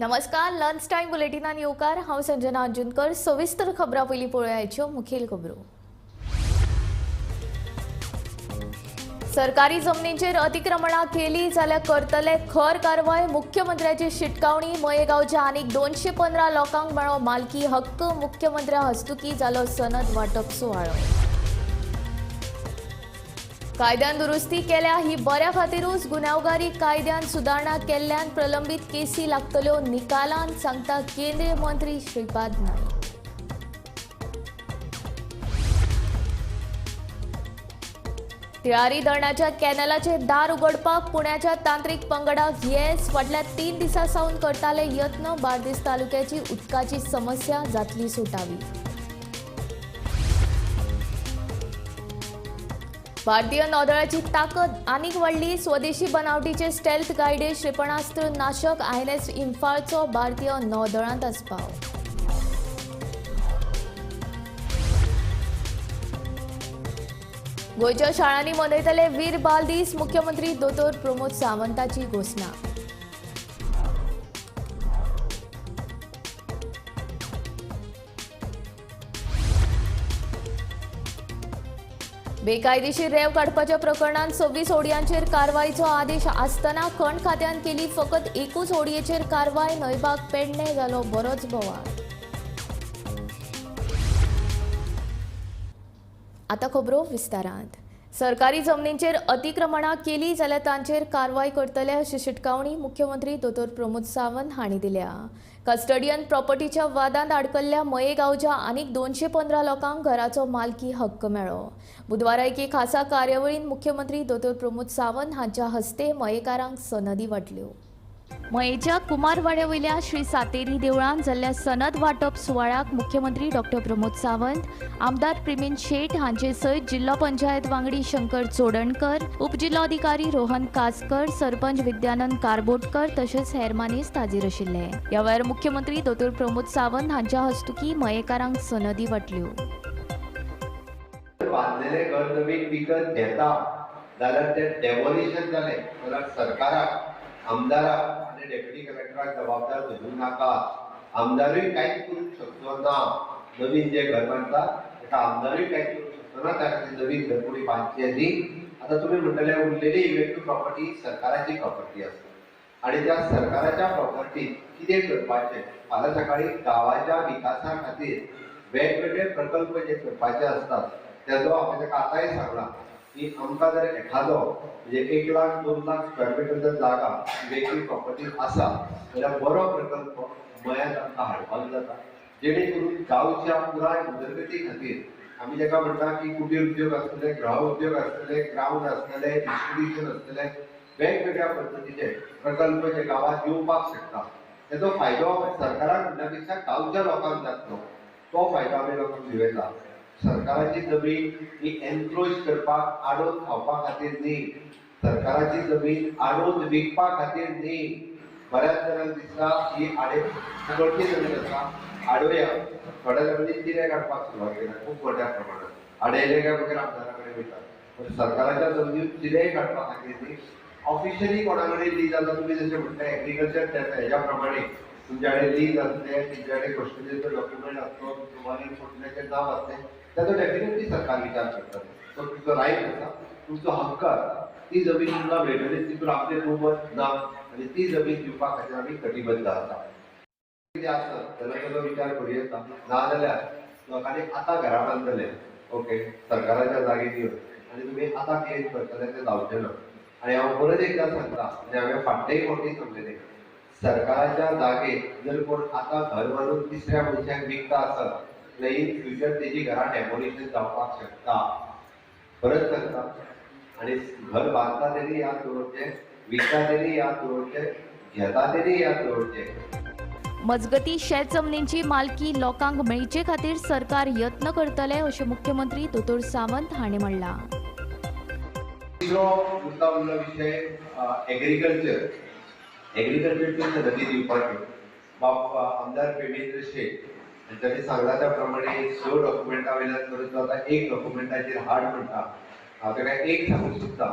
नमस्कार, lunch time बुलेटिनान येवकार. हांव संजना अंजुनकर. सविस्तर खबरां पयलीं पळोवयाच्यो मुखेल खबरो. सरकारी जमनींचेर अतिक्रमणां केली जाल्यार करतले खर कारवाय. मुख्यमंत्र्याची शिटकावणी. मयेगांवच्या आनीक 215 लोकांक मेळ्ळो मालकी हक्क. मुख्यमंत्र्या हस्तुकी जालो सनद वांटप सुवाळो. कायद्यान दुरुस्ती केल्या ही बऱ्या खातीरूच. गुन्यांवगारी कायद्यान सुदारणा केल्ल्यान प्रलंबीत केसी लागतल्यो निकालान, सांगता केंद्रीय मंत्री श्रीपाद नाईक. तिळारी धरणाच्या कॅनलाचे दार उगडपाक पुण्याच्या तांत्रिक पंगडाक येस. फाटल्या 3 दिसां सावन करताले यत्न. बार्देस तालुक्याची उदकाची समस्या जातली सुटावी. भारतीय नौदळाची ताकद आनीक वाडली. स्वदेशी बनावटीचे स्टेल्थ गायडेड क्षेपणास्त्र नाशक INS इम्फाळचो भारतीय नौदळांत आस्पाव. गोंयच्या शाळांनी मनयतले वीर बाल दीस. मुख्यमंत्री दोतोर प्रमोद सावंताची घोशणा. बेकायदेशीर रेंव काडपाच्या प्रकरणांत 26 होडयांचेर कारवायचो आदेश आसतना खण खात्यान केली फकत एकूच होडयेचेर कारवाय. न्हंयबाग पेडणे जालो बरोच बोवाळ. आतां खबरो विस्तारांत. सरकारी जमनींचेर अतिक्रमणां केली जाल्यार तांचेर कारवाय करतले अशी शिटकावणी मुख्यमंत्री दोतोर प्रमोद सावंत हांणी दिल्या. कस्टडियन प्रॉपर्टीच्या वादांत आडकल्ल्या मयेगांवच्या आनीक 215 लोकांक घराचो मालकी हक्क मेळ्ळो. बुधवारा एके खासा कार्यावळींत मुख्यमंत्री दोतोर प्रमोद सावंत हांच्या हस्ते मयेकारांक सनदी वांटल्यो. मयेच्या कुमारवाड्या वयल्या श्री सातेरी देवळांत जाल्ल्या सनद वांटप सुवाळ्याक मुख्यमंत्री डॉक्टर प्रमोद सावंत, आमदार प्रेमेंद शेट हांचे सयत जिल्लो पंचायत वांगडी शंकर चोडणकर, उपजिल्लोधिकारी रोहन कासकर, सरपंच विद्यानंद कारबोटकर तशेंच हेर मानेस्त हाजीर आशिल्ले. ह्या वेळार मुख्यमंत्री दोतोर प्रमोद सावंत हांच्या हस्तुकी मयेकारांक सनदी वांटल्यो. बांदलेलें घर नवीन विकत घेता जाल्यार तें डेमोलिशन जालें जाल्यार सरकाराक, आमदाराक आनी डेप्युटी कलेक्टराक जबाबदार धरूं नाका. आमदारूय कांयच करूंक शकचो ना. नवीन जें घर बांदता ताका आमदारूय कांयच करूंक शकचो ना. त्या खातीर नवीन घर कोणी बांदचें न्ही. आतां तुमी म्हणटले उरलेली इव्हेक्टीव प्रॉपर्टी सरकाराची प्रॉपर्टी आसा आनी त्या सरकाराच्या प्रॉपर्टीत कितें करपाचें, फाल्यां सकाळीं गांवाच्या विकासा खातीर वेगवेगळे प्रकल्प जे करपाचे आसतात तेजो हांवें ताका आतांय सांगलां की आमकां जर एखादो म्हणजे 1 लाख 2 लाख स्क्वेअर मिटर जर जागा वेगळी प्रॉपर्टी आसा जाल्यार बरो प्रकल्प मयांत आमकां हाडपाक जाता, जेणे करून गांवच्या पुराय उदरगती खातीर आमी जेका म्हणटा की कुटीर उद्योग आसतले, गृह उद्योग आसतले, ग्रावंड आसतले, इन्स्टिट्युशन आसतले, वेगवेगळ्या पद्दतीचे प्रकल्प जे गांवांत येवपाक शकता तेजो फायदो सरकाराक म्हणल्या पेक्षा गांवच्या लोकांक जातलो. तो फायदो आमी लोकांक दिवं येता. सरकाराची जमीन ही एनक्रोच करपाक, आडोवन खावपा खातीर न्ही. सरकाराची जमीन आडोवन विकपा खातीर न्ही. बऱ्याच जाणांक दिसता ही आडे फुकटची जमीन आसा, आडोवया. थोड्या जाणांनी चिरे काडपाक सुरवात केल्या खूब मोठ्या प्रमाणात. आडयले काय मागीर आमदारा कडेन वयतात. पण सरकाराच्या जमनीर चिरेय काडपा खातीर न्ही. ऑफिशियली कोणा कडेन लीज आसा, तुमी जशें म्हणटा एग्रीकल्चर हेज्या प्रमाणे तुमच्या कडेन लीज आसलें, तुमच्या कडेन कस्टडीचो डॉक्युमेंट आसलो, तुम्हाला फुटल्याचें नांव आसलें, ताचो डेफिनेटली सरकार विचार करता. तो तुमचो रायट आसा, तुमचो हक्क आसा. ती जमीन तुमकां मेळटली तितून आपलें दुमत ना आनी ती जमीन दिवपा खातीर आमी कटिबद्ध आसा. कितें आसत जाल्यार ताचो विचार करूं येता. नाजाल्यार लोकांनी आतां घरां बांदतले, ओके, सरकाराच्या जागेर येवन आनी तुमी आतां क्लेम करतले तें जावचें ना. आनी हांव परत एकदां सांगता आनी हांवें फाटलेय फावटी सांगलेलें, सरकाराच्या जागेर जर कोण आतां घर बांदून तिसऱ्या मनशाक विकता आसत जाल्यार इन फ्युचर तेजी घरां डेमोलिशन जावपाक शकता. परत सांगता, आनी घर बांदता तेणी याद दवरचें, विकता तेणी याद दवरचें, घेता तेणी याद दवरचें. मजगती शेत जमनींची मालकी लोकांक मेळचे खातीर सरकार यत्न करतले अशें मुख्यमंत्री दोतोर सावंत हांणी म्हणलां. तिसरो मुद्दा उरलो विशय एग्रीकल्चर. एग्रीकल्चरची सनदी दिवपाची बाब आमदार प्रेमेंद्र शेट हांच्यांनी सांगला त्या प्रमाणे 6 डॉक्युमेंटा वयल्यान करून तो आतां 1 डॉक्युमेंटाचेर हाड म्हणटा. हांव ताका एक सांगूंक सोदता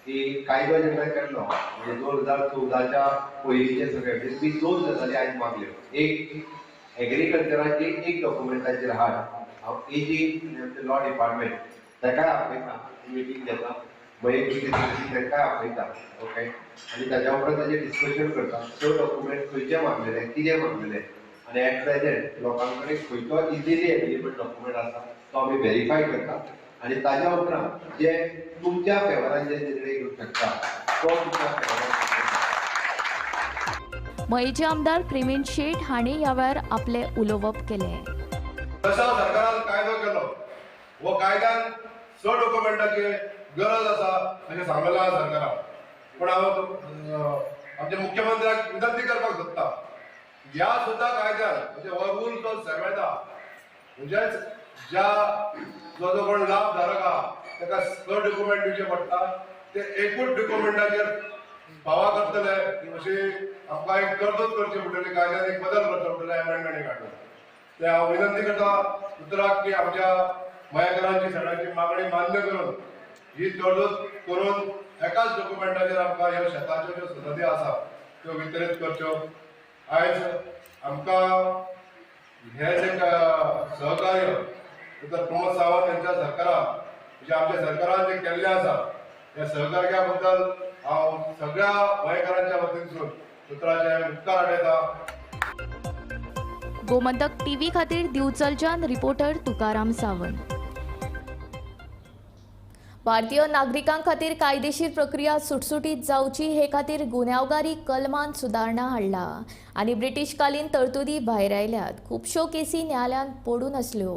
की कायदो जेन्ना केल्लो म्हणजे 2014च्या पयलींचे सगळे, म्हणजे तुमी दोन गजाली आयज मागल्यो. एक एग्रीकल्चराची एक डॉक्युमेंटाचेर हाड, हांव एजी आनी आमचें लॉ डिपार्टमेंट ताकाय आपयता, मिटींग घेता, मयेची तांकांय आपयता. ओके, आनी ताज्या उपरांत ताजें डिस्कशन करता. स डॉक्युमेंट खंयचे मागलेले, कितें मागलेले आनी एट प्रेजेंट लोकां कडेन खंयचो इजिली एवेलेबल डॉक्युमेंट आसा तो आमी व्हेरीफाय करता आनी ताज्या उपरांत जे तुमच्या फेवरान जे निर्णय घेवंक शकता तो तुमच्या फेवरान. मयेचे आमदार प्रेमेंद शेट हांणी ह्या वेळार आपलें उलोवप केलें. तसा सरकारान कायदो केलो, हो कायद्यान स डॉक्युमेंटाची गरज आसा अशें सांगलेलें आसा सरकारान. पूण हांव आमच्या मुख्यमंत्र्याक विनंती करपाक सोदता, ह्या सुद्दां कायद्यान म्हणजे हो रूल जो 7 आहा, म्हणजेच ज्या जो जो कोण लाभ धारक आहा ताका स डॉक्युमेंट दिवचे पडटा, ते एकूच डॉक्युमेंटाचेर फावा करतले अशी आमकां एक तरतूद करची पडटली, कायद्यान एक बदल करचो पडटलो, एमेंडमेंट हाडून. ते हांव विनंती करता उतराक की आमच्या मयेकरांची सगळ्यांची मागणी मान्य करून ही तरतूद करून एकाच डॉक्युमेंटाचेर आमकां ह्यो शेताच्यो ज्यो सनदी आसा त्यो वितरीत करच्यो. आयज आमकां हें जें सहकार्य डॉक्टर प्रमोद सावंत यांच्या सरकारान म्हणजे आमच्या सरकारान जें केल्लें आसा ह्या सहकार्या बद्दल हांव सगळ्या मयेकरांच्या वतीनसून उतराचे उपकार आठयता. गोमंतक टीव्ही खातीर दिवचलच्यान रिपोर्टर तुकाराम सावंत. भारतीय नागरिकां खातीर कायदेशीर प्रक्रिया सुटसुटीत जावची हे खातीर गुन्यांवगारी कलमान सुदारणा हाडला आनी ब्रिटीशकालीन तरतुदी भायर आयल्यात. खुबश्यो केसी न्यायालयांत पडून आसल्यो,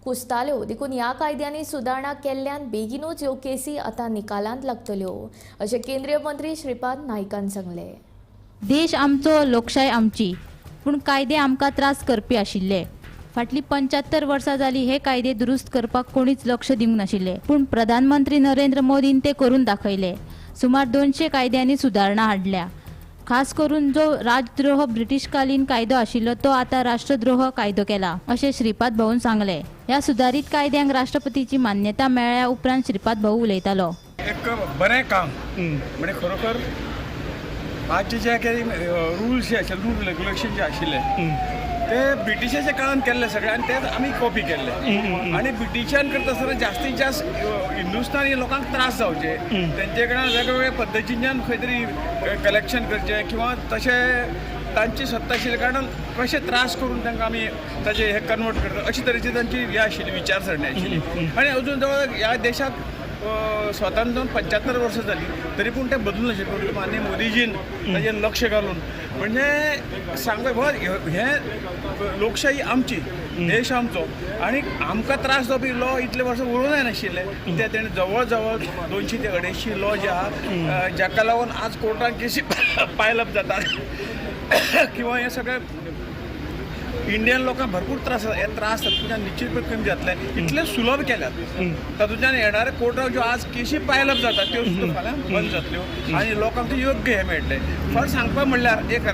कुसताल्यो, देखून ह्या कायद्यांनी सुदारणा केल्ल्यान बेगीनूच ह्यो केसी आतां निकालांत लागतल्यो अशें केंद्रीय मंत्री श्रीपाद नायकान सांगलें. देश आमचो, लोकशाय आमची, पूण कायदे आमकां त्रास करपी आशिल्ले. फाटलीं 75 वर्सां जालीं हे कायदे दुरुस्त करपाक कोणीच लक्ष दिवंक नाशिल्ले, पूण प्रधानमंत्री नरेंद्र मोदीन ते करून दाखयले. सुमार 200 कायद्यांनी सुदारणा हाडल्या. खास करून जो राजद्रोह ब्रिटीशकालीन कायदो आशिल्लो तो आतां राष्ट्रद्रोह कायदो केला अशें श्रीपाद भाऊन सांगलें. ह्या सुदारीत कायद्यांक राष्ट्रपतीची मान्यता मेळ्ळ्या उपरांत श्रीपाद भाऊ उलयतालो. एक बरें काम म्हणजे खरोखर आजचे जे काही रूल्स जे आशिल्ले, रूल रेग्युलेशन जे आशिल्ले ते ब्रिटिशाच्या काळान केल्ले सगळे आनी तेच आमी कॉपी केल्ले. आनी ब्रिटिशान करता आसतना जास्तीत जास्त हिंदुस्थानी लोकांक त्रास जावचे, तेंचे कडल्यान वेगवेगळ्या पद्दतीच्यान खंय तरी कलेक्शन करचें किंवा तशें तांची सत्ता आशिल्ल्या कारणान कशे त्रास करून तांकां आमी ताचे हे कन्वर्ट करता अशे तरेची तांची हे आशिल्ली विचारसरणी आशिल्ली. आनी अजून जवळ ह्या देशाक स्वतंत्र 75 वर्सां जाली तरी पूण तें बदलून नाशिल्लें. परंतु माननीय मोदीजीन ताजेर लक्ष घालून म्हणजे सांगपा हें लोकशाही आमची, देश आमचो आनी आमकां त्रास जावपी लॉ इतले वर्सां उरूंक जायनाशिल्ले ते तेणें जवळ जवळ 200 ते 250 लॉ जे आहा जाका लागून आज कोर्टान केसी पायलप जातात किंवा हे सगळें इंडियन लोकांक भरपूर त्रास जाता. हे त्रास तातूंतल्यान निश्चितपणे कमी जातले, इतले सुलभ केल्यात. तातूंतल्यान येणारे कोर्टाक ज्यो आज केशी पायलप जातात त्यो सुद्दां फाल्यां बंद जातल्यो आनी लोकांक ते योग्य हें मेळटलें. फक्त सांगपा म्हणल्यार एक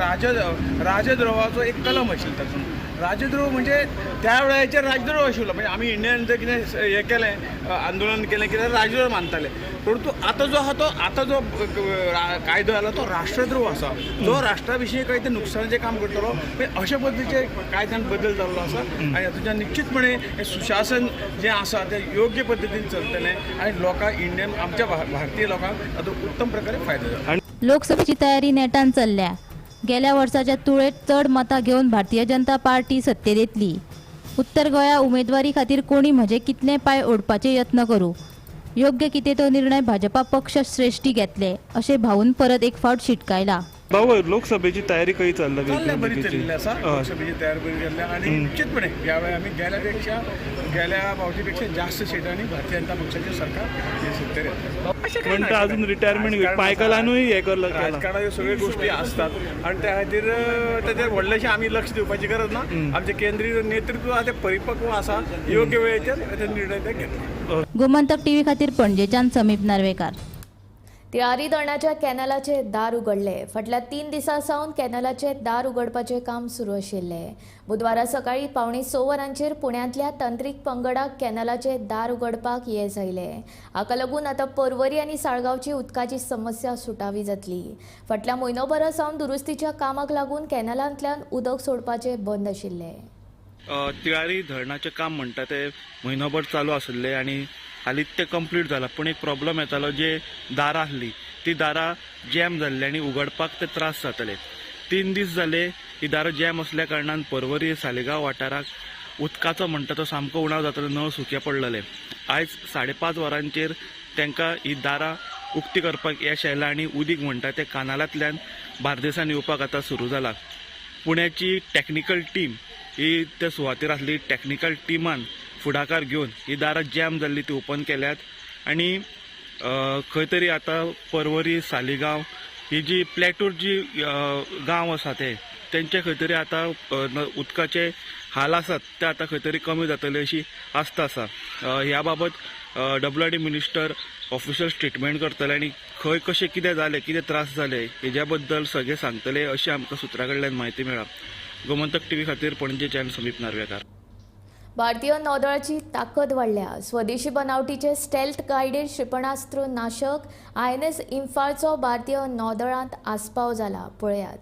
राजद्रोहाचो एक कलम आशिल्लो तातूंत. राजद्रोह म्हणजे त्या वेळाचेर राजद्रोह आशिल्लो, म्हणजे आमी इंडियन जर कितें हें केलें, आंदोलन केलें कितें राजद्रोह मानताले. परंतु आतां जो आहा तो आतां जो कायदो आयला तो राष्ट्रद्रोह आसा, जो राष्ट्रा विशीं कांय ते नुकसानाचें काम करतलो. म्हणजे अशा पद्दतीचे कायद्यान बदल जाल्लो आसा आनी हातूंतल्यान निश्चितपणे हें सुशासन जें आसा तें योग्य पद्दतीन चलतलें आनी लोकांक इंडियन आमच्या भारतीय लोकांक तातूंत उत्तम प्रकारे फायदो जातलो. लोकसभेची तयारी नेटान चल्ल्या. गेल्या वर्साच्या तुळेत चड मतां घेवन भारतीय जनता पार्टी सत्तेर येतली. उत्तर गोंया उमेदवारी खातीर कोणी म्हजे कितले पांय ओडपाचे यत्न करूं, योग्य कितें तो निर्णय भाजपा पक्ष श्रेष्ठी घेतले अशें भाऊन परत एक फावट शिटकायला. भाऊ, लोकसभेची तयारी कशी चल्ल्या? चल्ल्या, बरी चलिल्ली आसा. लोकसभेची तयारी बरी चल्ल्या आनी निश्चितपणे ह्या वेळार आमी गेल्या फावटीपेक्षा जास्त सिटांनी भारतीय जनता पक्षाचें सरकार हे सत्तेर येतलें. म्हणटा अजून रिटायरमेंट पायकलानूय हें केलां. राजकारणाच्यो सगळ्यो गोश्टी आसतात आनी त्या खातीर ताचेर व्हडलेशें आमी लक्ष दिवपाची गरज ना. आमचें केंद्रीय नेतृत्व आसा तें परिपक्व आसा, योग्य वेळेचेर ते निर्णय ते घेतले. गोमंतक टीव्ही खातीर पणजेच्यान समीप नार्वेकार. तिळारी धरणाच्या कॅनलाचे दार उगडले. फाटल्या 3 दिसां सावन कॅनलाचे दार उगडपाचें काम सुरू आशिल्लें. बुधवारा सकाळीं 5:45 वरांचेर पुण्यांतल्या तंत्रीक पंगडाक कॅनलाचे दार उगडपाक येस आयलें. हाका लागून आतां पर्वरी आनी साळगांवची उदकाची समस्या सुटावी जातली. फाटल्या म्हयनोभरा सावन दुरुस्तीच्या कामाक लागून कॅनलांतल्यान उदक सोडपाचें बंद आशिल्लें. तिळारी धरणाचें काम म्हणटा तें म्हयनोभर चालू आशिल्लें आनी हालींच तें कंप्लीट जालां. पूण एक प्रॉब्लम येतालो, जे दारां आसलीं ती दारां जॅम जाल्ली आनी उगडपाक ते त्रास जाताले. 3 दीस जाले ही दारां जॅम आसल्या कारणान पर्वरी सालिगांव वाठाराक उदकाचो म्हणटा तो सामको उणाव जातालो, नळ सुके पडलेले. आयज 5:30 वरांचेर तांकां ही दारां उक्ती करपाक येश आयलां आनी उदीक म्हणटा तें कानालांतल्यान बार्देसान येवपाक आतां सुरू जालां. पुण्याची टॅक्निकल टीम ही त्या सुवातेर आसली. टॅक्निकल टिमान फुडाकार घेवन ही दारां जॅम जाल्ली ती ओपन केल्यात आनी खंय तरी आतां पर्वरी सालिगांव ही जी प्लॅटूर जी गांव आसा ते तेंचे खंय तरी आतां उदकाचे हाल आसात ते आतां खंय तरी कमी जातले अशी आस्त आसा. ह्या बाबत WRD minister official statement करतले आनी खंय कशें कितें जालें, कितें त्रास जाले हेज्या बद्दल सगळें सांगतले अशी आमकां सुत्रा कडल्यान म्हायती मेळ्ळा. गोमंतक टीव्ही खातीर पणजेच्यान समीप नार्वेकार. भारतीय नौदळाची ताकद वाडल्या. स्वदेशी बनावटीचे स्टेल्थ गायडेड क्षेपणास्त्र नाशक INS इम्फाळचो भारतीय नौदळांत आस्पाव जाला. पळयात.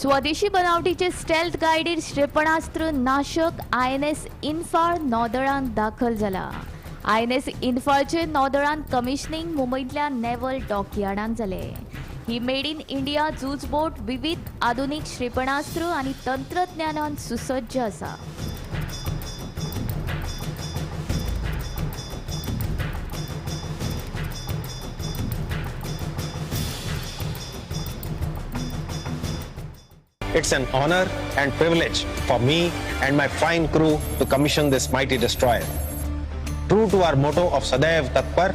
स्वदेशी बनावटीचे स्टेल्थ गायडेड क्षेपणास्त्र नाशक INS Imphal नौदळांत दाखल जाला. INS इम्फाळचे नौदळांत कमिशनिंग मुंबयतल्या नेव्हल डॉकयार्डांत जालें. ही मेड इन इंडिया झूज बोट विविध आधुनिक क्षेपणास्त्र आनी तंत्रज्ञानान सुसज्ज आसा. It's an honor and privilege for me and my fine crew to commission this mighty destroyer. True to our motto of Sadaiv Tatpar,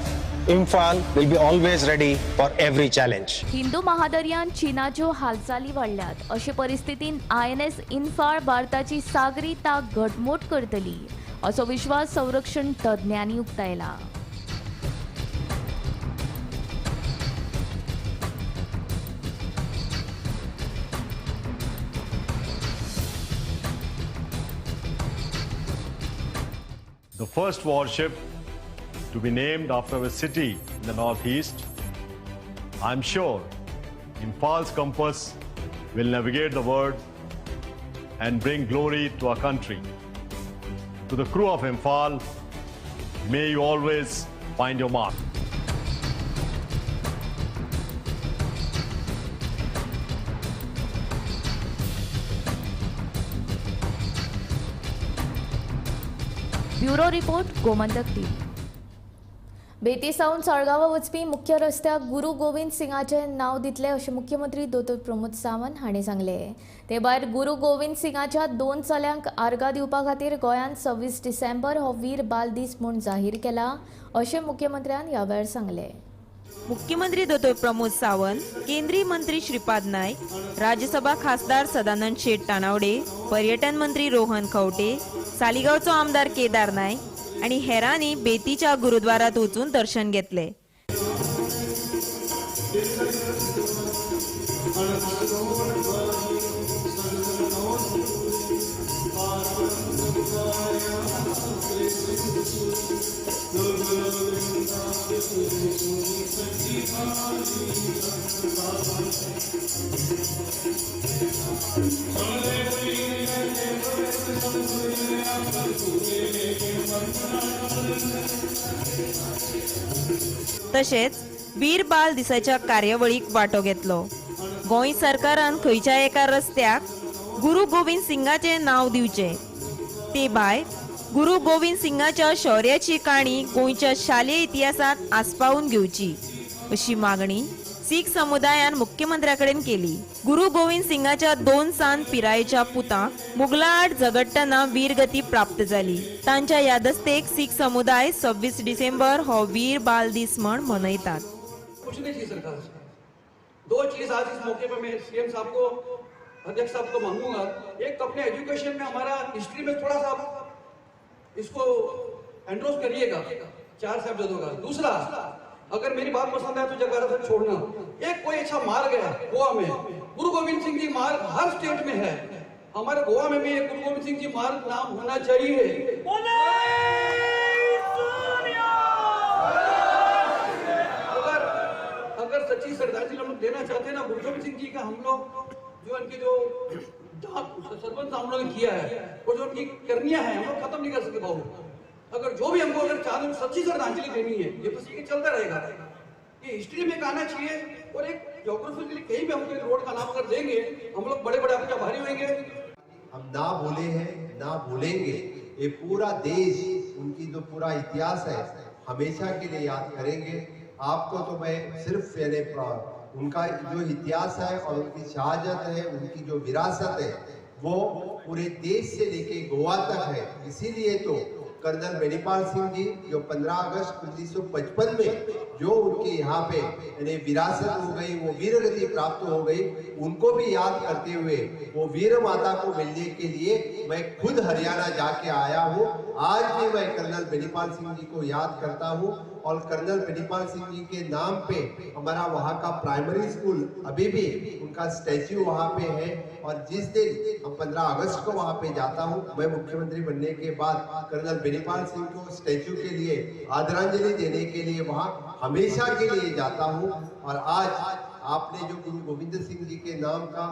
Imphal will be always ready for every challenge. Hindu महादर्यान चीनाच्यो हालचाली वाडल्यात. अशे परिस्थितीन INS Imphal भारताची सागरी ताक घटमूट करतली असो विश्वास संरक्षण तज्ञांनी उक्तायला. The first warship to be named after a city in the northeast, I'm sure Imphal's compass will navigate the world and bring glory to our country. To the crew of Imphal, may you always find your mark. Bureau report, Gomantak TV. बेती सावन साळगांवां वचपी मुख्य रस्त्याक गुरू गोविंद सिंगाचें नांव दितले अशें मुख्यमंत्री दोतोर प्रमोद सावंत हांणी सांगलें. ते भायर गुरू गोविंद सिंगाच्या 2 चल्यांक आर्गां दिवपा खातीर गोंयांत 26 डिसेंबर हो वीर बाल दीस म्हूण जाहीर केला अशें मुख्यमंत्र्यान ह्या वेळार सांगलें. मुख्यमंत्री दोतोर प्रमोद सावंत, केंद्रीय मंत्री श्रीपाद नायक, राज्यसभा खासदार सदानंद शेट तानावडे, पर्यटन मंत्री रोहन खवटे, सालिगांवचो आमदार केदार नायक आनी हेरांनी बेतीच्या गुरुद्वारात वचून दर्शन घेतले. तशेंच वीर बाल दिसाच्या कार्यावळीक वांटो घेतलो. गोंय सरकारान खंयच्या एका रस्त्याक गुरू गोविंद सिंगाचें नांव दिवचें, ते भायर गुरू गोविंद सिंगाच्या शौर्याची काणी गोंयच्या शालेय इतिहासांत आस्पावून घेवची अशी मागणी सीख समुदायान मुख्यमंत्र्या कडेन केली. गुरू गोविंद सिंगाच्या 2 सान पिरायेच्या पुतांक मुगला आड झगडटना वीरगती प्राप्त जाली. तांच्या यादस्तेक सीख समुदाय 26 डिसेंबर हो वीर बाल दीस म्हण मनयतात. कुछ नहीं चाहिए सरकार से, 2 चीज आज इस मौके पर मैं सीएम साहब को, अध्यक्ष साहब को मांगूंगा. एक तो अपने एजुकेशन में हमारा हिस्ट्री में थोड़ा सा इसको एंड्रोस करिएगा 4 साहबजादों का। दूसरा, अगर मेरी बात पसंद आए तो जगह सर छोड़ना, एक कोई अच्छा मार्ग है गोवा में, गुरु गोविंद सिंह जी मार्ग हर स्टेट में है, हमारे गोवा में भी एक गुरु गोविंद सिंह जी मार्ग नाम होना चाहिए। अगर सच्ची श्रद्धांजलि हम लोग देना चाहते हैं ना गुरु गोविंद सिंह जी का, हम लोग जो उनके जो सरपंच हम लोग ने किया है और जो उनकी करनियां हैं हम लोग खत्म नहीं कर सकते बाबू। अगर जो भी हमको अगर चाहते सच्ची श्रद्धांजलि देनी है, ये बस ये चलता रहेगा, ये हिस्ट्री में आना चाहिए। और एक ज्योग्राफी के लिए कहीं भी हमको रोड का नाम अगर देंगे हम लोग बड़े बड़े आपके भारी होंगे। हम ना भूले हैं ना भूलेंगे, ये पूरा देश उनकी जो पूरा इतिहास है हमेशा के लिए याद करेंगे। आपको तो मैं सिर्फ यानी उनका जो इतिहास है और उनकी शहादत है, उनकी जो विरासत है वो पूरे देश से लेके गोवा तक है। इसीलिए तो कर्नल बेनीपाल सिंह जी जो 15 अगस्त 1955 में जो उनके यहाँ पे यानी विरासत हो गई, वो वीरगति प्राप्त हो गई, उनको भी याद करते हुए वो वीर माता को मिलने के लिए मैं खुद हरियाणा जाके आया हूँ। आज भी मैं कर्नल बेनीपाल सिंह जी को याद करता हूँ और कर्नल बेनीपाल सिंह जी के नाम पे हमारा वहाँ का प्राइमरी स्कूल अभी भी उनका स्टैच्यू वहाँ पे है। और जिस दिन हम 15 अगस्त को वहाँ पे जाता हूँ, मैं मुख्यमंत्री बनने के बाद कर्नल बेनीपाल सिंह को स्टैच्यू के लिए आदरांजलि देने के लिए वहाँ हमेशा के लिए जाता हूँ। और आज आपने जो गुरु गोविंद सिंह जी के नाम का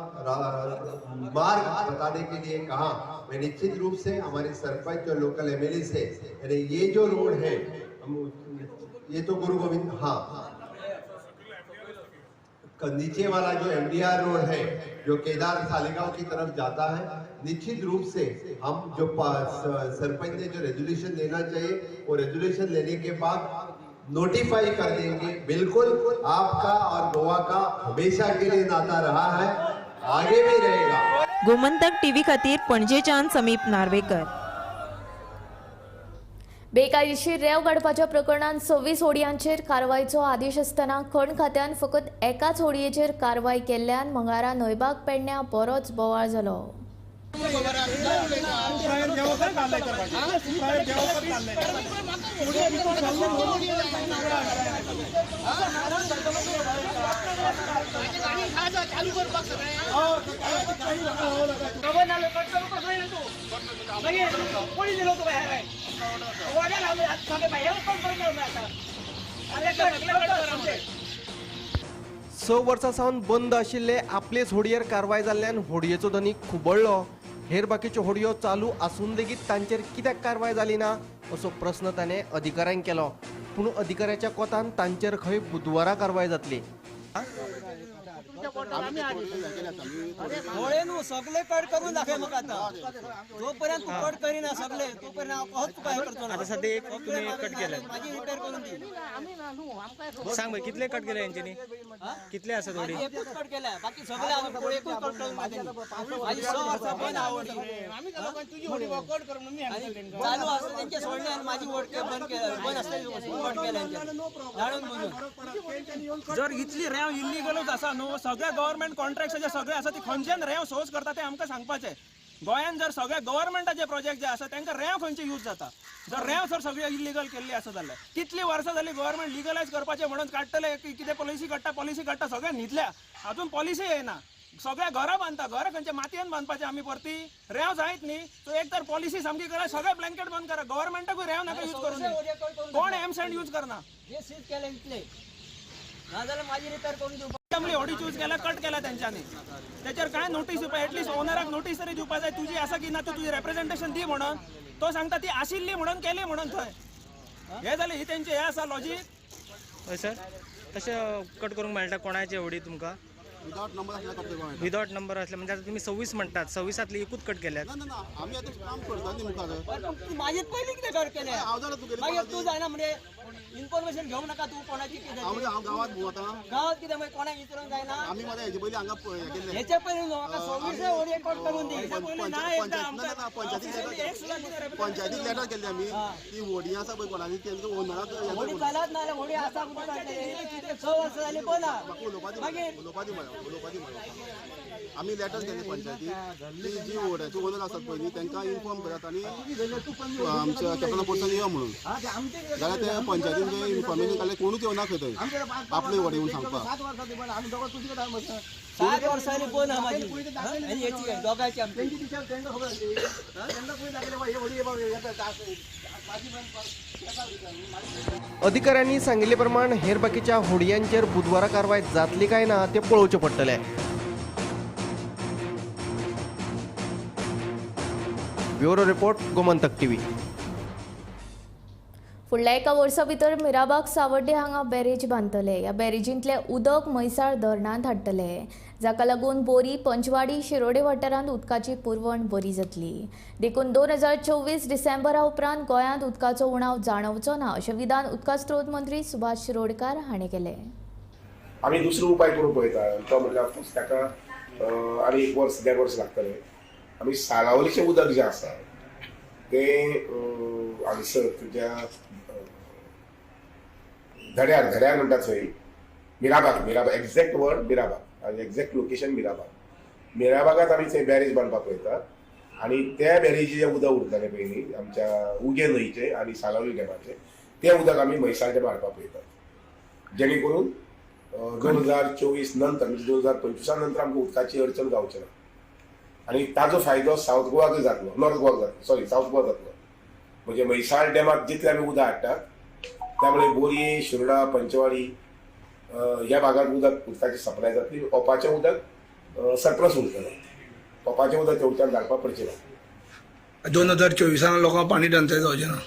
मार्ग बताने के लिए कहा, मैं निश्चित रूप से हमारे सरपंच और लोकल एमएलए से यानी ये जो रोड है ये तो गुरु गोविंद, हाँ नीचे वाला जो एमडीआर रोड है जो केदार सालेगांव की तरफ जाता है, निश्चित रूप से हम जो सरपंच ने जो रेजोल्यूशन देना चाहिए वो रेजोल्यूशन लेने के बाद नोटिफाई कर देंगे। बिल्कुल आपका और गोवा का हमेशा के लिए नाता रहा है, आगे भी रहेगा। गोमंतक टीव्ही खातीर पणजेच्यान समीप नार्वेकर। बेकायदेशीर रेंव काडपाच्या प्रकरणांत 26 होडयांचेर कारवायचो आदेश आसतना खण खात्यान फकत एकाच होडयेचेर कारवाय केल्ल्यान मंगळारा न्हंयबाग पेडण्यां बरोच बोवाळ जालो। स वर्सां सावन बंद आशिल्ले आपलेच होडयेर कारवाय जाल्ल्यान होडयेचो धनी खुबळ्ळो। हेर बाकीच्यो होडयो चालू आसून लेगीत तांचेर कित्याक कारवाय जाली ना असो प्रस्न ताणें अधिकाऱ्यांक केलो। पूण अधिकाऱ्याच्या कोतान तांचेर खंय बुधवारा कारवाय जातली। सगळे कट करून दाखय म्हाका आतां, जोपर्यंत तूं कट करिना सगळे तोपर्यंत हांव कसोच तुका हें करचो ना। आतां सद्या एक तुमी कट केले, म्हाजी रिपेर करून दी। सांग पळय कितले कट केले हेंच्यांनी, कितले आसा थोडी? एकूच कट केल्या, बाकी सगळे हांवें एकूच कट करून म्हाजी 6 वर्सां बंद आवडली चालू आसा तेंचे सोडले आनी म्हाजी वडके बंद केल्या, बंद आसतली कट केल्या जाणून बुजून। जर इतली रेंव इल्लिगलूच आसा न्हू, सगळे गव्हर्मेंट कॉन्ट्रॅक्ट जे सगळे आसा ती खंयच्यान रेंव सोर्स करता ते आमकां सांगपाचें। गोंयान जर सगळे गव्हर्मेंटाचे प्रोजेक्ट जे आसा तांकां रेंव खंयची यूज जाता, जर रेंव जर सगळे इल्लिगल केल्ली आसा जाल्यार कितली वर्सां जाली गव्हर्मेंट लिगलायज करपाचें म्हणून काडटले कितें पॉलिसी काडटा, पॉलिसी काडटा, सगळे न्हिदल्या, अजून पॉलिसी येना। सगळे घरां बांदता, घरां खंयच्या मातयेन बांदपाचें आमी परती, रेंव जायत न्ही। सो एक तर पॉलिसी सामकी करा, सगळे ब्लँकेट बंद करा, गव्हर्मेंटाकूय रेंव नाका यूज करूं, कोण एम सँड यूज करना। होडी चूज केला, कट केला तेंच्यांनी, तेचेर कांय नोटीस दिवपा, एटलिस्ट ओनराक नोटीस तरी दिवपा जाय, तुजी आसा की ना तूं तुजी रेप्रेजेंटेशन दी म्हणून। तो सांगता ती आशिल्ली म्हणून केली म्हणून थंय हे जालें, ही तेंचें हें आसा लॉजीक। हय सर, तशें कट करूंक मेळटा कोणाची होडी तुमकां विदाउट नंबर आसल्यार कट करपाक मेळटा? विदाउट नंबर आसल्यार म्हणजे आतां तुमी 26 म्हणटात, 26तांतली एकूच कट केल्यात। ना ना, आमी आतां काम करता न्ही मुखार। म्हाजी पयलीं कितें कट केलें? मागीर तूं जायना म्हणजे इन्फॉर्मेशन घेवंक नाका तूं कोणाची कितें. हांव गांवांत भोंवता. गांवांत कितें मागीर कोणाक विचारूंक जायना. आमी मरे हेजे पयलीं हांगा हें केल्लें. हेचे पयलीं न्हू म्हाका 26 होडये कट करून दी. पंचायतीक लेटर केल्ली आमी ती होडी आसा पळय कोणाची तेंका ओनराक. होडी चलत ना जाल्यार होडी आसा 6 वर्सां जालीं बंद. म्हाका उलोवपा दी, उलोवपा दी, उलोवपा दी. आमी लेटर केल्ले पंचायतीक ती जी होड्याचे ओनर आसात पळय न्ही तांकां इन्फॉर्म करात आनी आमच्या कॅप्टन पोर्सान यो म्हणून. जाल्यार ते पंचायतीन जे इन्फॉर्मेशन काडलें कोणूच येवना खंय थंय आपले व्हड येवन सांगपाक. 7 वर्सांनी बंद आहा म्हाजी आनी हेची दोगांयची आमची. अधिकाऱ्यांनी सांगिल्ले प्रमाण हेर बाकीच्या होडयांचेर बुधवारा कारवाय जातली काय ना ते पळोवचें पडटलें. Bureau report, Gomantak TV. फुडल्या एका वर्सा भितर मिराबाग सावड्डे हांगा बॅरेज बांदतले. ह्या बॅरेजींतलें उदक म्हैसाळ धरणांत हाडटले, जाका लागून बोरी, पंचवाडी, शिरोडे वाठारांत उदकाची पुरवण बरी जातली. देखून 2024 डिसेंबरा उपरांत गोंयांत उदकाचो उणाव जाणवचो ना अशें विधान उदका स्रोत मंत्री सुभाष शिरोडकार हांणी केलें. आमी दुसरो उपाय करूंक पळयता तो म्हणल्यार ताका आनी 1 वर्स 1.5 वर्स लागतलें. आमी सालावलीचें उदक जें आसा तें हांगसर तुज्या धड्यार, धड्यार म्हणटा थंय मिराबाग, मिराबाग एग्जॅक्ट वर्ड मिराबाग आनी एग्जॅक्ट लोकेशन मिराबाग. मिराबागांत आमी थंय बॅरेज बांदपाक पळयतात आनी त्या बॅरेजीचें उदक उरतलें पळय न्ही आमच्या उगें न्हंयचें आनी सालावली डॅमाचें, तें उदक आमी म्हैसाळ डॅमार हाडपाक पळयतात, जेणे करून 2024 नंतर म्हणजे 2025 नंतर आमकां उदकाची अडचण जावची ना आनी ताजो फायदो सावथ गोवाकूय जातलो, नॉर्थ गोवाक जातलो, सॉरी सावथ गोवा जातलो. म्हणजे म्हैसाळ डॅमाक जितलें आमी उदक हाडटात त्यामुळे बोरये, शिरोडा, पंचवाडी ह्या भागात उदक उदकाची सप्लाय जातली. ओपाचें उदक सरप्लस उरतलें, ओपाचें उदक तेवच्यान धाडपाक पडचें ना. 2024 लोकांक पाणी टंचाय जावचें ना.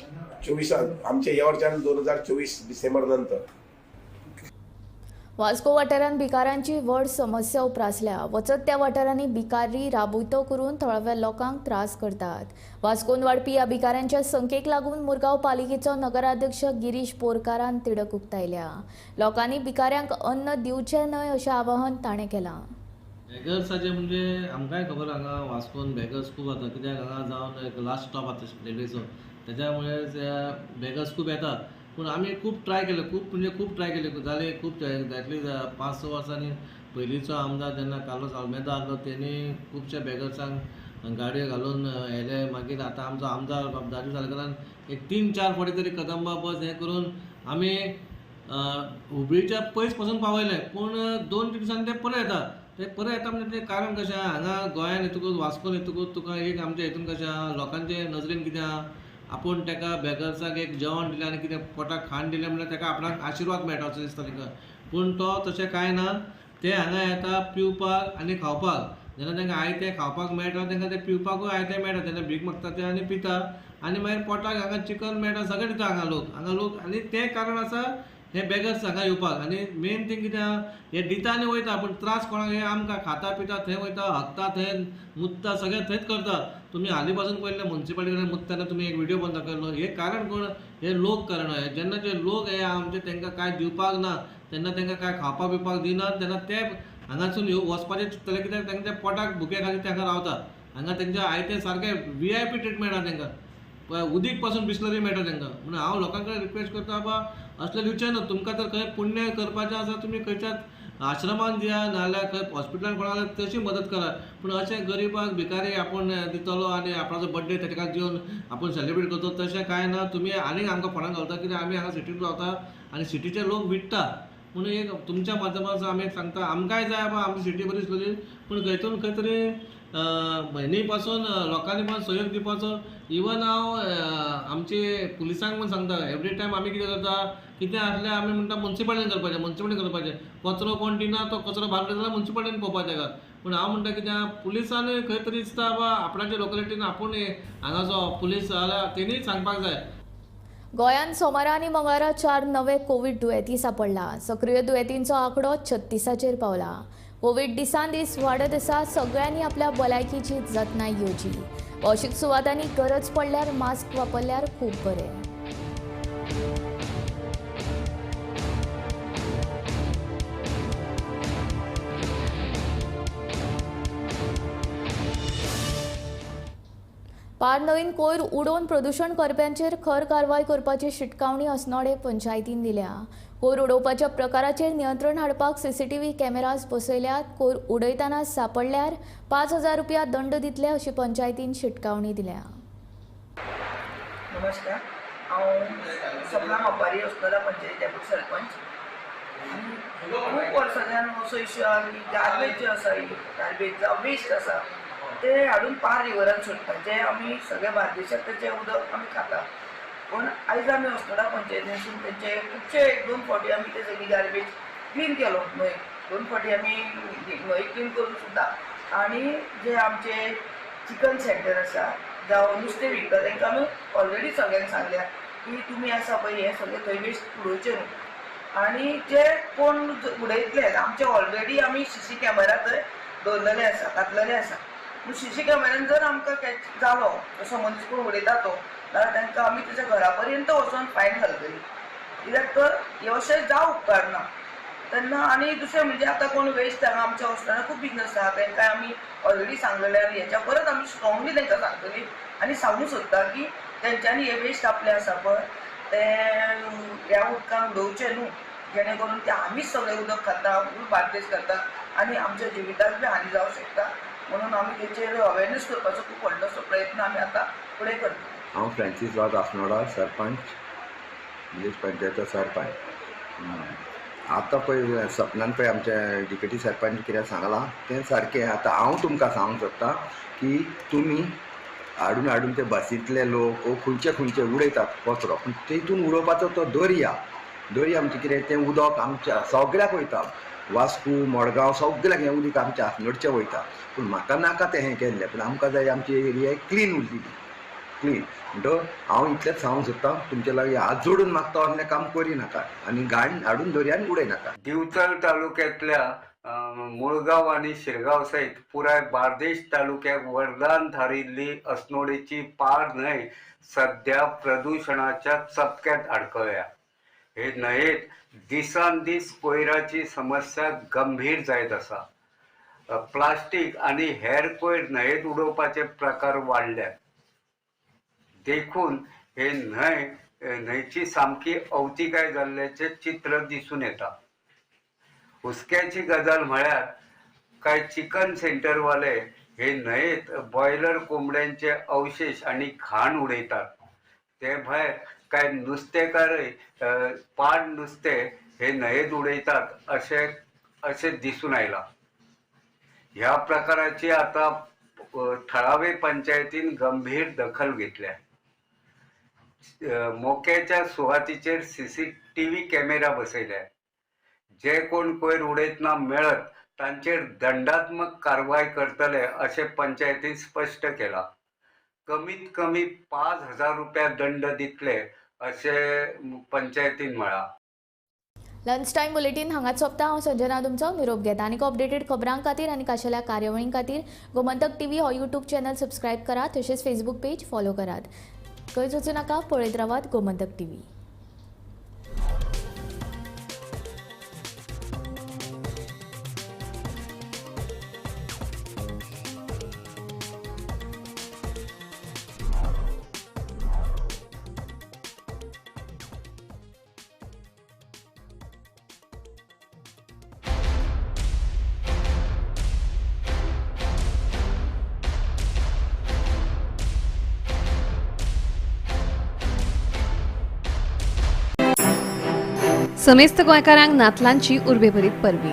24 आमच्या ह्या वर्सान 2024 डिसेंबर नंतर वास्को वाठारांत भिकाऱ्यांची व्हड समस्या उप्रासल्या. वचत त्या वाठारांनी भिकारी राबुतो करून थळाव्या लोकांक त्रास करतात. वास्कोन वाडपी ह्या भिकाऱ्यांच्या संख्येक लागून मुरगांव पालिकेचो नगराध्यक्ष गिरीश बोरकारान तिडक उक्तायल्या. लोकांनी भिकाऱ्यांक अन्न दिवचें न्हय अशें आवाहन ताणें केलां. बेगर्साचें म्हणजे आमकांय खबर हांगा वास्कोन बेगर्स खूब जाता, कित्याक हांगा जावन एक लास्ट स्टॉप आसा रेल्वेचो, तेच्या मुळे बेगर्स खूब येतात. पूण आमी खूब ट्राय केले, खूब म्हणजे खूब ट्राय केले जाले खूब एटलीस्ट 5-6 वर्सांनी. पयलींचो आमदार जेन्ना कार्लोस आल्मेदा आसलो तेणी खुबशे बेगर्सांक गाडयो घालून हेले. मागीर आतां आमचो आमदार दाजी सालकारान एक 3-4 फावटी तरी कदंबा बस हें करून आमी हुबळीच्या पयस पासून पावयले. पूण 2-3 दिसांनी ते परत येता. ते परत येता म्हणजे तें कारण कशें आहा, हांगा गोंयान येतकूच वास्कोन येतकूच तुका एक आमच्या हितून कशें आहा, लोकांचे नजरेन कितें आहा, आपूण ताका बेगर्साक एक जेवण दिलें आनी कितें पोटाक खाण दिलें म्हणल्यार ताका आपणाक आशिर्वाद मेळटा असो दिसता तांकां. पूण तो तशें कांय ना, ते हांगा येता पिवपाक आनी खावपाक. जेन्ना तांकां आयतें खावपाक मेळटा तांकां तें पिवपाकूय आयतें मेळटा, तेन्ना भीक मागता ते आनी पिता आनी मागीर पोटाक हांगा चिकन मेळटा, सगळें दिता हांगा लोक, हांगा लोक. आनी तें कारण आसा हे बेगर्स हांगा येवपाक. आनी मेन थींग कितें आहा, हे दिता आनी वयता, पूण त्रास कोणाक हे आमकां खाता पिता थंय वयता, हगता थंय, मुत्ता सगळें थंयच करता. तुमी हालीं पासून पळयलें मुन्सिपालिटी कडेन मुत्ताना तुमी एक व्हिडियो पण दाखयलो. हे कारण कोण, हे लोक कारण. हे जेन्ना जे लोक हे आमचे तांकां कांय दिवपाक ना, तेन्ना तांकां कांय खावपाक पिवपाक दिनात, तेन्ना ते हांगासून वचपाचें चिंततले, कित्याक तांच्या पोटाक भुके खातीर ते हांगा रावता. हांगा तेंच्या आयतें सारकें VIP treatment आहा तांकां, उदीक पासून बिसलरी मेळटा तांकां. म्हणून हांव लोकां कडेन रिक्वेस्ट करता, बाबा असलें दिवचें न्हू. तुमकां तर खंय पुण्य करपाचें आसा तुमी खंयच्याच आश्रमान दिया, नाजाल्यार खंय हॉस्पिटलान कोणाक तशी मदत करा. पूण अशें गरिबाक भिकारी आपूण दितलो आनी आपणाचो बड्डे ताका दिवन आपूण सेलिब्रेट करतलो तशें कांय ना. तुमी आनीक आमकां फोंडांत घालता, कित्याक आमी हांगा सिटीन रावता आनी सिटीचे लोक विट्टा. म्हणून एक तुमच्या माध्यमांतल्यान आमी सांगता, आमकांय जाय बाबा आमची सिटी बरी आसलेली, पूण खंयतून खंय तरी म्हयने पासून लोकांनी पण सहयोग दिवपाचो. इवन हांव आमचे पुलिसांक पण सांगता, एवरी टायम आमी कितें करता, कितें आसलें आमी म्हणटा मुन्सिपालिटीन करपाचें, मुन्सिपालिटीन करपाचें. कचरो कोण दिना तो कचरो भायर जाल्यार मुन्सिपालिटीन पळोवपाचें ताका. पूण हांव म्हणटा कितें, पुलिसांनी खंय तरी दिसता बाबा आपणाचे लोकलिटीन आपूण हांगाचो पुलीस जाल्यार तेणीय सांगपाक जाय. गोंयांत सोमारा आनी मंगळारा 4 नवे कोवीड दुयेंती सांपडला. सक्रीय दुयेंतींचो आंकडो 36चेर पावला. कोवीड दिसान दीस वाडत आसा. सगळ्यांनी आपल्या भलायकीची जतनाय घेवची. भौशीक सुवातांनी गरज पडल्यार मास्क वापरल्यार खूब बरें. पार नवीन कोयर उडोवन प्रदूशण करप्यांचेर खर कारवाय करपाची शिटकावणी अस्नोडें पंचायतीन दिल्या. कोयर उडोवपाच्या प्रकाराचेर नियंत्रण हाडपाक सीसीटीव्ही कॅमेराज बसयल्यात. कोयर उडयतना सापडल्यार 5,000 रुपया दंड दितले अशी पंचायतीन शिटकावणी दिल्या. नमस्कार, हांव सपना मापारी, अस्नोडा पंचायती डेप्युटी सरपंच. खूब वर्सांच्यान असो इश्यू आहा की गार्बेज जे आसा, गार्बेज जावं वेस्ट आसा ते हाडून पार रिवरान सोडटा, जे आमी सगळे बार्देशाक तेचें उदक आमी खाता. पूण आयज आमी अस्नोडा पंचायतीनसून तेंचे खुबशे 1-2 फावटी आमी ते सगळी गार्बेज क्लीन केलो न्हंय, 2 फावटी आमी न्हंय क्लीन करून सुद्दां. आनी जे आमचे चिकन सेंटर आसा जावं नुस्तें विकता तांकां आमी ऑलरेडी सगळ्यांक सांगल्या की तुमी आसा पळय हें सगळें थंय वेस्ट उडोवचें न्हू. आनी जे कोण उडयतले आमचे ऑलरेडी आमी सीसी कॅमेरा थंय दवरलेले आसा, घातलेले आसा. पूण सीसी कॅमेऱ्यान जर आमकां कॅच जालो तसो मनीस कोण उडयता तो जाल्यार तांकां आमी तेच्या घरा पर्यंत वचोन फायन घालतली, कित्याक तर हें अशें जावं उपकारना तेन्ना. आनी दुसरें म्हणजे आतां कोण वेस्ट हांगा आमच्या हॉस्टेलान खूब बिजनस आसा, तांकां आमी ऑलरेडी सांगलेलें आनी हेच्या परत आमी स्ट्रॉंगली तांकां सांगतली आनी सांगूंक सोदता की तेंच्यांनी हे वेस्ट आपलें आसा पळय तें ह्या उदकान उडोवचें न्हू, जेणे करून ते आमीच सगळें उदक खाता, बार्देश खाता आनी आमच्या जिविताक बी हानी जावंक शकता. म्हणून आमी तेचेर अवेरनेस करपाचो खूब व्हडलोसो प्रयत्न आमी आतां फुडें करता. हांव फ्रांसीस वाज, अस्नोडा सरपंच, विलेज पंचायतीचो सरपंच. आतां पळय सपनान पळय आमच्या डेप्युटी सरपंच कितें सांगलां तें सारकें. आतां हांव तुमकां सांगूंक सोदता की तुमी हाडून हाडून ते बसींतले लोक खंयचे खंयचे उडयतात कचरो, पूण तेतून उडोवपाचो तो दर्या दर्या म्हणजे कितें तें उदक आमच्या सगळ्याक वयता, वास्को मडगांव सगळ्याक हें उदक आमच्या अस्नोडचें वयता. पूण म्हाका नाका तें हें केल्लें, पूण आमकां जाय आमची एरिया क्लीन उरली, क्लीन. म्हणटकच हांव इतलेंच सांगूंक सोदता तुमचे लागीं, हात जोडून मागता असलें काम करिनाका आनी घाण हाडून दर्यान उडयनाका. दिवचल तालुक्यांतल्या मुळगांव आनी शिरगांव सयत पुराय बार्देश तालुक्याक वरदान थारिल्ली अस्नोडेची पार न्हंय सध्या प्रदुशणाच्या चपक्यात आडकळ्या. हे न्हंयेत दिसान दीस कोयराची समस्या गंभीर जायत आसा. प्लास्टीक आनी हेर कोयर न्हंयेत उडोवपाचे प्रकार वाडल्यात, देखून हे न्हंयची सामकी अवतिकाय जाल्ल्याचें चित्र दिसून येता. हुस्क्याची गजाल म्हळ्यार कांय चिकन सेंटरवाले हे न्हंयेत बॉयलर कोंबड्यांचे अवशेश आनी घाण उडयतात. ते भायर कांय नुस्तेकारय पाड नुस्तें हे न्हंयेत उडयतात अशें दिसून आयलां. ह्या प्रकाराची आतां थळावे पंचायतीन गंभीर दखल घेतल्या. मोक्याच्या सुवातीचेर CCTV camera बसयल्या. जे कोण कोयर उडयतना मेळत तांचेर दंडात्मक कारवाय करतले अशें पंचायतीन स्पश्ट केलां. कमीत कमी 5,000 रुपया दंड दितले अशें पंचायतीन म्हळां. लंच टायम बुलेटीन हांगाच सोंपता. हांव संजना तुमचो निरोप घेता. आनीक अपडेटेड खबरां खातीर आनी खाशेल्या कार्यावळीं खातीर गोमंतक टीव्ही हो यूट्यूब चॅनल सबस्क्रायब करात, तशेंच फेसबूक पेज फॉलो करात. खंयच वचूं नाका, पळयत रावात गोमंतक टीव्ही. समेस्त गोंयकारांक नातलांची उर्बेभरीत परबी.